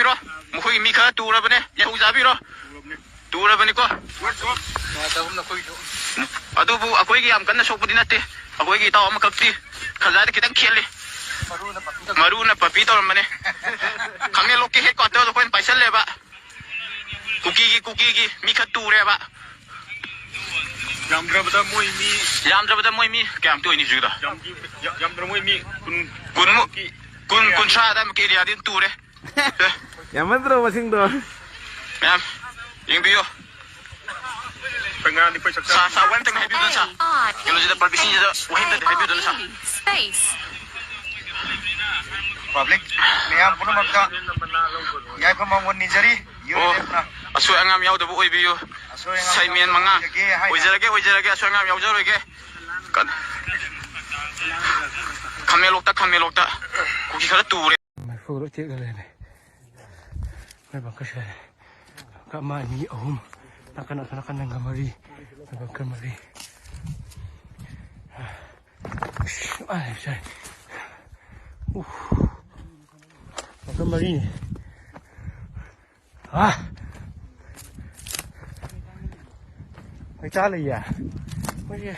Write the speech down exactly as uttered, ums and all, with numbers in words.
ꯃꯈꯣꯏꯒꯤ ꯃꯤ ꯈꯔ ꯇꯨꯔꯕꯅꯦ, ꯌꯥꯍꯧ ꯆꯥꯕꯤꯔꯣ꯫ ꯇꯨꯔꯕꯅꯤꯀꯣ꯫ ꯑꯗꯨꯕꯨ ꯑꯩꯈꯣꯏꯒꯤ ꯌꯥꯝ ꯀꯟꯅ ꯁꯣꯛꯄꯗꯤ ꯅꯠꯇꯦ꯫ ꯑꯩꯈꯣꯏꯒꯤ ꯏꯇꯥꯎ ꯑꯃꯈꯛꯇꯤ ꯈꯖꯥꯏꯗ ꯈꯤꯇꯪ ꯈꯦꯠꯂꯤ꯫ ꯃꯔꯨꯅ ꯄꯞꯄꯤ ꯇꯧꯔꯝꯕꯅꯦ꯫ ꯈꯥꯃꯦꯟꯂꯣꯛꯀꯤ ꯍꯦꯠ ꯀ꯭ꯋꯥꯇꯔꯗꯣ ꯑꯩꯈꯣꯏꯅ ꯄꯥꯏꯁꯜꯂꯦꯕ꯫ ꯀꯨꯀꯤꯒꯤ, ꯀꯨꯀꯤꯒꯤ ꯃꯤ ꯈꯔ ꯇꯨꯔꯦꯕ꯫ ꯌꯥꯝꯗ꯭ꯔꯕꯗ ꯃꯣꯏ ꯃꯤ ꯌꯥꯝꯗ꯭ꯔꯕꯗ ꯃꯣꯏ ꯃꯤ ꯀꯌꯥꯝ ꯇꯨꯏꯅꯤ ꯍꯧꯖꯤꯛꯀꯤꯗꯣ? ꯌꯥꯝꯗ꯭ꯔꯕ ꯃꯣꯏ ꯃꯤ ꯀꯨꯟ, ꯀꯨꯟꯃꯨꯛ, ꯀꯨꯟ, ꯀꯨꯟꯊ꯭ꯔꯥ ꯑꯗꯥꯏꯃꯨꯛꯀꯤ ꯑꯦꯔꯤꯌꯥꯗꯤ ꯑꯗꯨꯝ ꯇꯨꯔꯦ꯫ ꯌꯥꯝꯃꯟꯗ꯭ꯔꯣ ꯃꯁꯤꯡꯗꯣ? ꯃꯌꯥꯝ ꯌꯦꯡꯕꯤꯌꯨ꯫ ꯁꯥ, ꯁꯥ, ꯋꯥ ꯑꯝꯇꯪ ꯍꯥꯏꯕꯤꯌꯨꯗꯅ, ꯁꯥ꯫ ꯀꯩꯅꯣꯁꯤꯗ, ꯄꯥꯔꯇꯤꯁꯤꯡꯁꯤꯗ ꯋꯥꯍꯩ ꯑꯝꯇꯗꯤ ꯍꯥꯏꯕꯤꯌꯨꯗꯅ, ꯁꯥ꯫ Public ꯃꯌꯥꯝ ꯄꯨꯝꯅꯃꯛꯇ ꯌꯥꯏꯐ ꯃꯪꯒꯣꯜ ꯅꯤꯖꯔꯤ꯫ ꯑꯣ, UNF ꯅ ꯑꯁꯣꯏ ꯑꯉꯥꯝ ꯌꯥꯎꯗꯕ ꯑꯣꯏꯕꯤꯌꯨ꯫ ꯑꯁꯣꯏ ꯑꯉꯥꯝ ꯁꯥꯏꯃꯦꯟ ꯌꯥꯎꯗꯕ ꯃꯉꯥ ꯑꯣꯏꯖꯒꯦ ꯍꯥꯏꯅ꯫ ꯑꯣꯏꯖꯔꯒꯦ, ꯑꯣꯏꯖꯔꯒꯦ, ꯑꯁꯣꯏ ꯑꯉꯥꯝ ꯌꯥꯎꯖꯔꯣꯏꯒꯦ꯫ ꯀ-, ꯈꯥꯃꯦꯟꯂꯣꯛꯇ, ꯈꯥꯃꯦꯟꯂꯣꯛꯇ ꯀꯨꯀꯤ ꯈꯔ ꯇꯨꯔꯦ꯫ ꯃꯩꯐꯨ ꯂꯣꯏ ꯇꯦꯛꯑ ꯂꯩꯔꯝꯃꯦ꯫ ꯃꯣꯏ ꯕꯪꯀꯔ ꯁꯦ ꯕꯪꯀꯔ ꯑꯃ, ꯑꯅꯤ, ꯑꯍꯨꯝ, ꯅꯥꯀꯟ, ꯅꯥꯀꯟ, ꯅꯥꯀꯟ ꯅꯪꯒ ꯃꯔꯤ, ꯃꯣꯏ ꯕꯪꯀꯔ ꯃꯔꯤ꯫ ꯑꯁ, ꯑꯥ, ꯁꯥꯏ꯫ ꯎꯐ꯫ ꯕꯪꯀꯔ ꯃꯔꯤꯅꯦ꯫ ꯑꯥ꯫ ꯃꯩ ꯆꯥ ꯂꯩꯌꯦ꯫ ꯃꯣꯏꯁꯦ꯫